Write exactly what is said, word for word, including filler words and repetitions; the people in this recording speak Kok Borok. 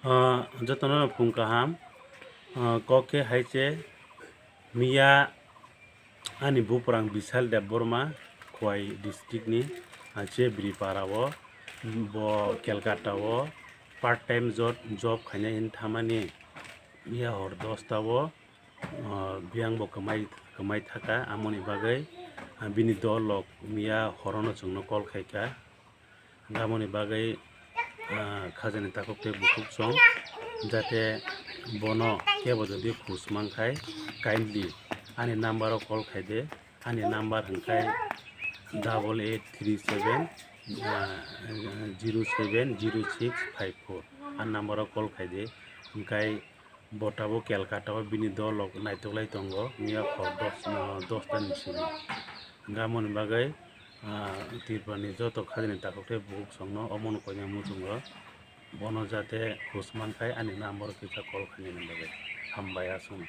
Ah, jotono phung kaham. Ah, kok khe hai se miya ani buprang Bishal Debbarma, Khowai district ni, ah, Chebripara o, bo Calcutta o part time job, job khainai hin thamani miya hor dosta o, ah, biyang bo kwmai, kwmai thaka, amoni bagwi, ah, bini dol rok miya horono chwngno call khaika. Aboni bagwi, ah, khajani takhuk tei bukhuk song, jate bono kebo jodi khus mankhai, kindly ani number o call khaide, ani number hwnkhe double eight three seven, ah, zero seven zero six five four, a number o call khaide, hwnkhe bo tabuk Calcutta o bini dol rok naitoklai tongo, miya hor dos, ah, dosta ni simi. Hwnkhe amoni bagwi, ah, Tripura ni joto khajani takhuk tei bukhuk songno omono koinai muchungo, bono jate khus mankhai ani number o kisa call khainani bagwi. Hambai aswk.